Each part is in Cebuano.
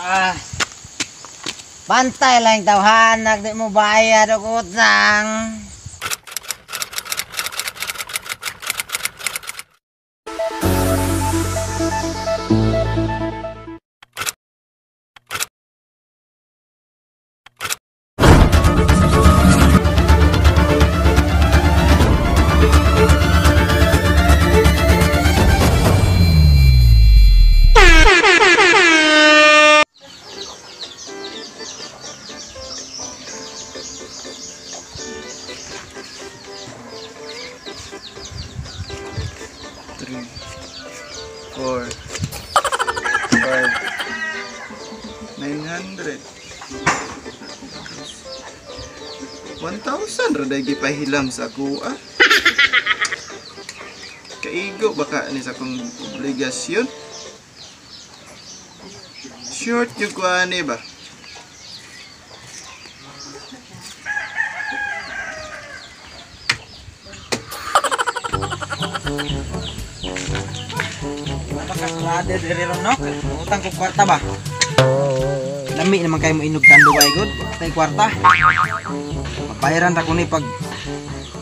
Ah. Bantay lang tawhanak, di mo bayad og utang. Three, 4, 5, 900, 1,000 ra day gipahilam sa ako ah. Kaigo baka ni sa akong obligasyon. Short yung kuha ni ba? Brother, diri ron no? Utang ko kwarta ba? Lami naman kayo mo inog tanduay gud. Tay kwarta. Mabayaran ra ko ni pag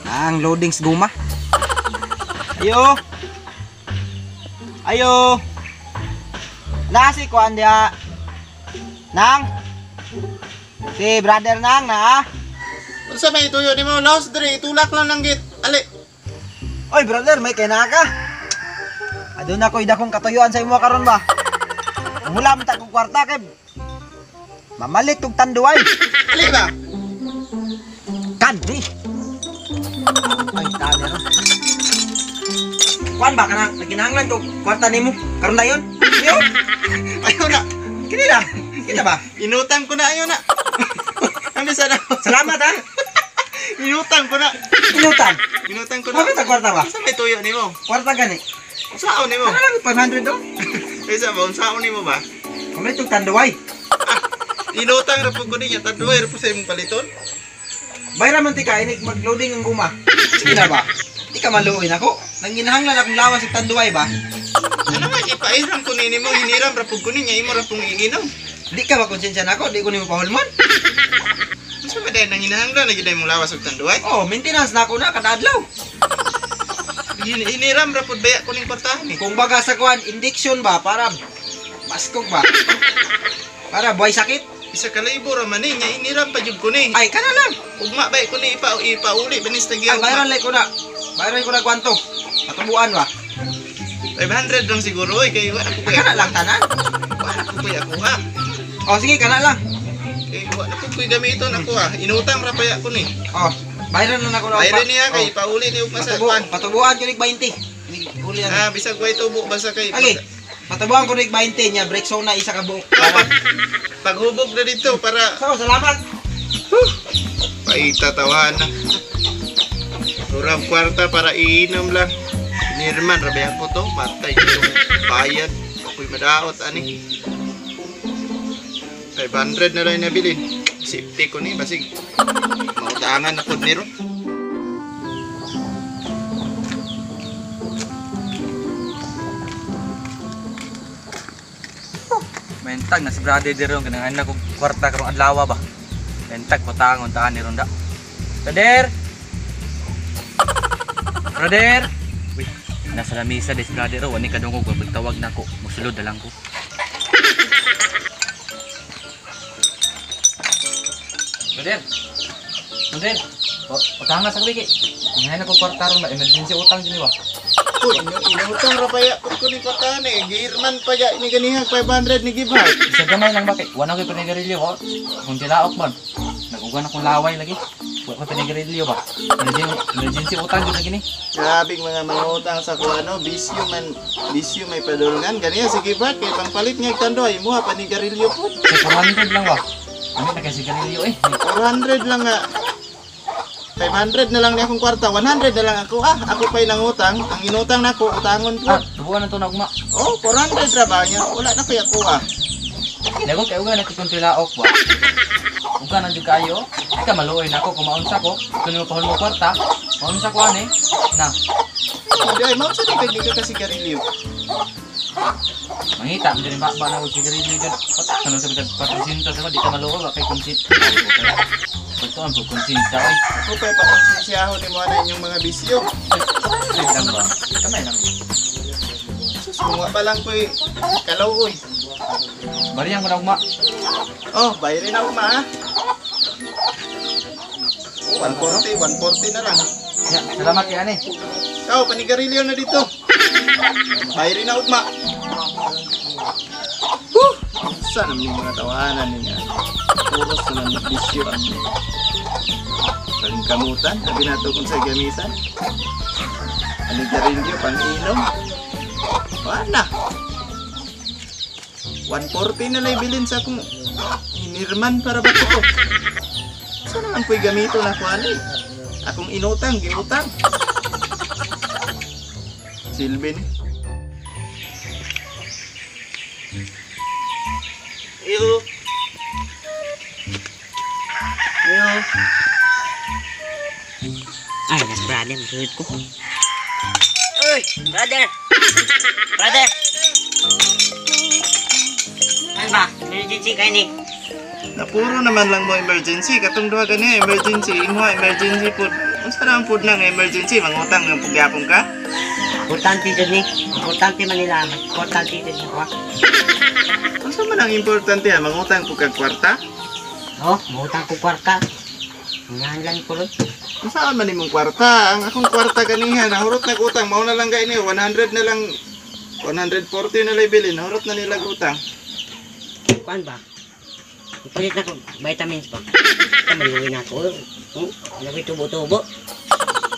ang loadings guma. Ayo. Ayo. Nasi kuan dia. Nang. Si brother Nang na. Unsa may ituyo nimo? Laos diri, itulak lang nang git. Ali. Oy brother, may kinaka. Aduna ko'y dakong katuyuan sa imo karon ba? Mula man ta kong kwarta kay mamalit og tanduay. Ali ba? Kandi. Ay tani ron. Kuan ba kanang nagkinahanglan ko kwarta nimo karon dayon? Yo. Ayaw na. Kini na. Kita ba? Inutang ko na, ayaw na. Ano sa na? Salamat ha. Inutang ko na. Inutang. Inutang ko na. Bakit ang kwarta ba? Unsa may tuyo nimo? Kwarta gani. Unsaon nimo? Ano lang 500 do? Kaysa ba unsaon nimo ba? Mamalit og tanduay. Inutang ra pud ko niya, tanduay ra pud sa imong paliton. Bayra man ti ka inig mag-loading ang guma. Sige na ba? Di ka maluoy nako. Nanginahanglan akong lawas og tanduay ba? Ano man ipairam ko nimo, hiniram ra pud ko niya, imo ra pung iinom. Di ka ba konsensya nako, di ko nimo pahulman. Unsa ba dahil nanginahanglan na gyud imong lawas og tanduay? Oh, maintenance na ako na kada adlaw. Hiniram ra pud baya ko ning kwartahan eh. Kung baga sa kuan, indiction ba para baskog ba? Para buhay sakit. Isa ka libo ra man ni, nya hiniram pa jud ko ni. Ay, kana lang. Ugma bay ko ni ipauli banis Ay, tagiya. bayaran lang ko na. Bayaran ko na kwanto. Patubuan ba? 500 lang siguro oy kay wala ko Ay, kana lang tanan. Wala ko kuya ko ha. Oh, sige, kana lang. Kay wala ko kuya gamiton ako ha. Inutang ra paya ko ni. Oh, bayaran na nako na. Bayaran niya kay ipauli ni ugma sa kuan. Patubuan ko nig 20. Uli na. Ah, bisag way tubo basta kay. Okay. Patubuan ko nig 20 niya, break zone na isa ka buok. Paghubog na dito para So, salamat. paitatawahan na. Turang kwarta para iinom lang. Nirman, rabi ako to. Matay yung bayad. Ako'y madaot, ani. 500 na lang nabili. Safety ko ni, basig. Mautangan na po niro. Mentag na si brother diri ron kanang anak og kwarta karong adlaw ba. Mentag patangon taan ni ronda. Brother. Brother. Uy, nasa lamisa des brother oh, ani kadungog magtawag nako, mosulod na lang ko. Brother. Brother. Utangan sa wiki. Ang anak ko kwarta ron ba emergency utang dili ba? Uy, inutang ra paya ko ni kwarta ni. Gihirman pa ya ni ganihang 500 ni Gibhart. Isa gamay lang ba kay wala koy panigarilyo ko. Kung tilaok man. Nagugan akong laway lagi. Wala koy panigarilyo ba. Emergency utang jud lagi ni. Grabe mga mangutang sa kuano, bisyo man, bisyo may padulngan. Ganiya si Gibhart kay pangpalit niya tandoy, muha panigarilyo po. Sa 400 lang ba. Ano na kay sigarilyo eh. 400 lang nga. 500 na lang ni akong kwarta, 100 na lang ako. Ah, ako pa'y nangutang. Ang inutang nako, utangon po. Ah, tubuan na to na ugma. Oh, 400 ra ba niya? Wala na kaya ko ah. Dago kay uga na kung tilaok ba. Uga na jud kayo. Di ka maluoy nako kung maunsa ko. Kung mo pahol mo kwarta, maunsa ko ani. Na. Hindi ay maunsa di kay di ka sigarilyo. Mangita mo din ba na og sigarilyo jud. Patangan lang sa bitag 400 ako di ka maluol kay konsit. Pagtuan po konsensya oy. Ako pa'y pakonsensyahon ni mo na inyong mga bisyo. Ay lang ba? Kamay lang. Sus, kung wa pa lang ko'y kalaw oy. Bariyang ko na ugma. Oh, bayarin ako ma ha. Oh, 140, 140 na lang. Ya, salamat kay ani. Ikaw, panigarilyo na dito. Bayarin na ugma. Huh! Saan naman yung mga tawanan niya? Puros naman bisyo ang palingkamutan. Sabi nato kung sa gamitan. Panigarilyo, pang-inom. Wala. 140 na lang bilin sa akong hinirman para ba ko? Saan naman ko'y gamito na ko ani? Akong inutang, giutang. Silbi ni. Iyo. Iyo. Ay, nas brother, masunod ko. Uy, brother! Brother! Ano ba? Emergency kayo ni. Napuro naman lang mo emergency. Katong duha gani emergency. Imo emergency food. Unsa naman food nang emergency? Mangutang ng pugyapon ka? Importante dyan ni. Importante man nila. Importante dyan ni. Unsa man ang importante ha? Mangutang pug kag kwarta? Oh, mangutang ko kwarta. Ngahan lang ko ron. Unsa man imong kwarta? Ang akong kwarta ganiha nahurot na utang. Mao na lang gay ni 100 na lang, 140 na lang bilin. Nahurot na nila utang. Kuan ba? Ipalit na ko vitamins ba? Maluwi na ako. Ano ko'y tubo-tubo?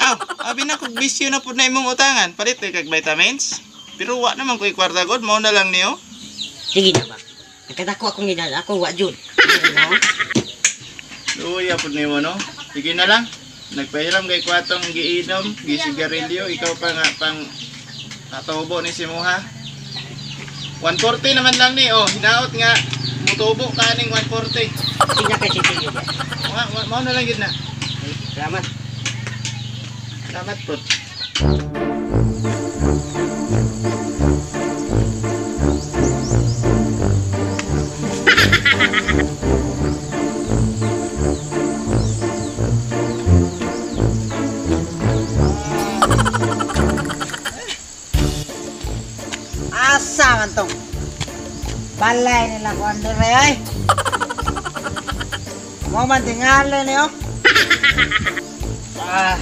Aw, abi na kog bisyo na pud na imong utangan. Palit kag vitamins. Pero wa naman ko'y kwarta god, mao na lang niyo. Sige na ba? Nagkadako akong edad, ako wa jud. Ano? Luya pud nimo no. Sige na lang. Nagpahiram kay kwatong giinom, gisigarilyo, ikaw pa nga pang katubo ni simuha. 140 naman lang ni, oh, hinaot nga mutubo ka ning 140. Sige na kay sige. Mao na lang gid na. Salamat. Salamat po. Asa man tong balay nila ko andre ay. Mo man tingali niyo. Ah.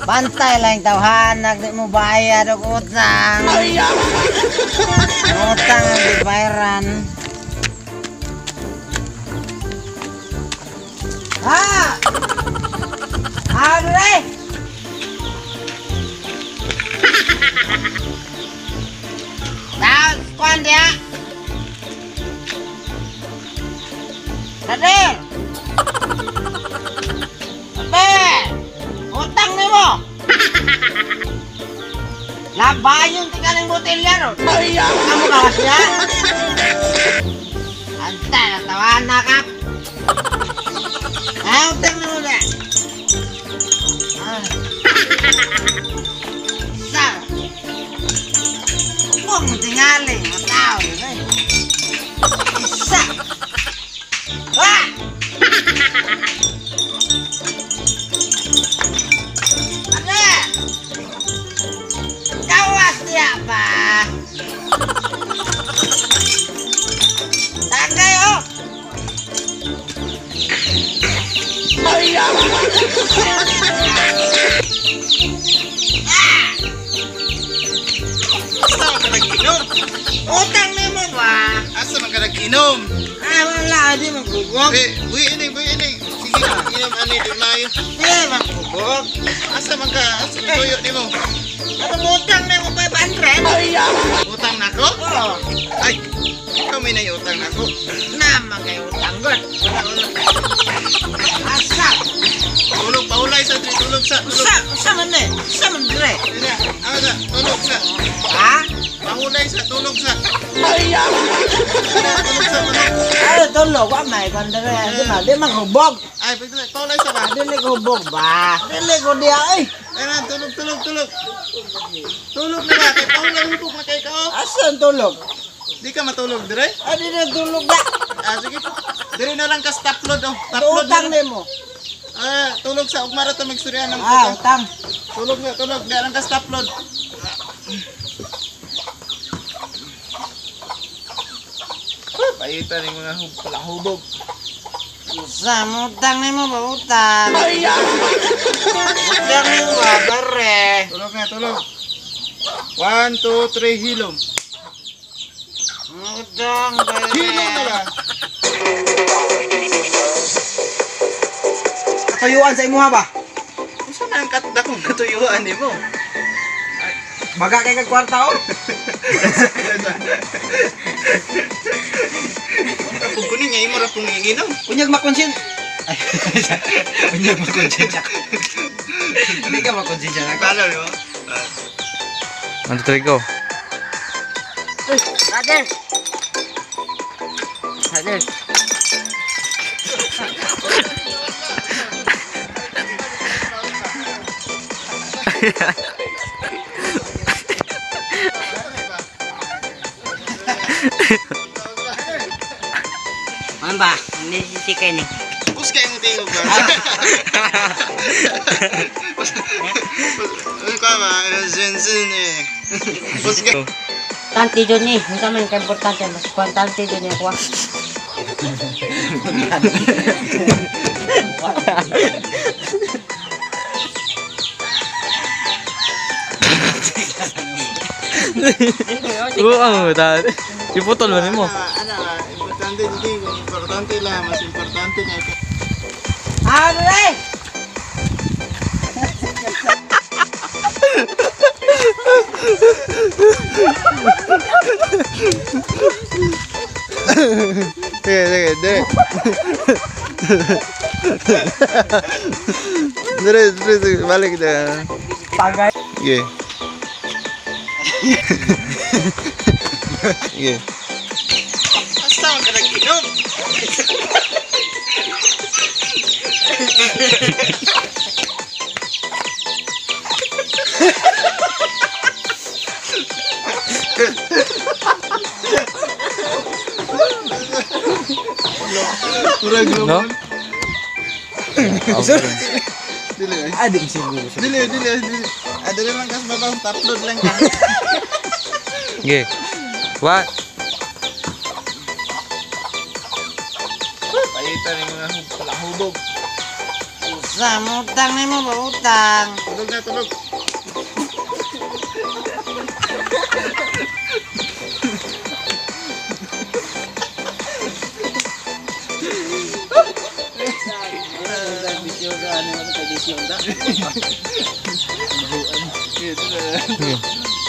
Bantay lang tawhanak di mo bayad og utang. Utang ang dibayaran. Ah! Andre! Tao, kuan dia. Brother! Brother! Utang nimo! Labayon ti ka ng botelya ron. Amo ka siya? Antay, natawan na ka. Ay, utang nimo na. Ah. Sa. Huwag mo tingali, mga tao. Eh. Isa. Ah! Ano? Kawas niya ba? Tagay, oh! Asa man ka nag-inom? Utang nimo ba? Asa man ka nag-inom? Ay, wala, di magugog. Eh, buhi ini, buhi ini. Sige, inom ani di maayo. Di magugog. Asa man ka? Asa man tuyo nimo? Anong utang nimo 500? Utang nako? Oo. Ay, ikaw may naiutang nako. Nama kay utang god. Asa? Tulog, paulay sa tri, tulog sa, tulog. Usa, usa man eh. Usa man dire. Sige, ako sa, tulog sa. Ha? Pahulay sa, tulog sa. Tulog sa, tulog. Ay, tulog wa may kon dire. Di ma, di maghubog. Ay, pagdali, paulay sa ba? Dili ko hubog ba? Dili ko diya ay. Ayun, tulog, tulog, tulog. Tulog na ba? Kay Paula, hubog na kay ka, oh. Asan tulog? Di ka matulog, dire? Adi na tulog na. Ah, sige. Dire na lang ka stop load, oh. Top load Utang na. nimo. Ah, tulog sa ugmara ta magstorya ng Ah, utang. Tulog na, tulog. Di lang ka stop load. Ah, paita ning mga palahubog. Usa mo utang nimo ba utang? Utang nimo ba bare? Tulog na, tulog. 1, 2, 3, hilom. Utang bare. Hilom na ba? Katuyuan sa imuha ba? Unsa man ang katda kung katuyuan nimo? Baga kay kag kwarta oh. Kung kunin nga imo ra kung iinom. Unyag makonsin. Ay, unyag makonsensya ka. Hindi ka makonsensya na. Kala mo. 1, 2, 3, go. Brother. Brother. Ano ba? Emergency kayo ni. Kus kay mo tingog ba? Ano ka ba? Emergency ni. Kus kay Tanti dyan ni. Unsa man ka importante mas importante dyan ni ako. Ah. Oo, ang dali. Iputol ba nimo? Ano, importante di importante lang, mas importante na ito. Ah, dali! Sige, sige, dire. Dire, dire, dire, balik dire. Tagay. Sige. Sige. Asa man ka nag-inom? Murag No? Dili, Ah, di siguro. dili, dili, dili. Ah, dili lang kas babaw, upload lang ka. Sige. One. Paita ning mga palahubog. Usa mo utang nimo ba utang? Tulog na, tulog. Sige, tulog. Sige.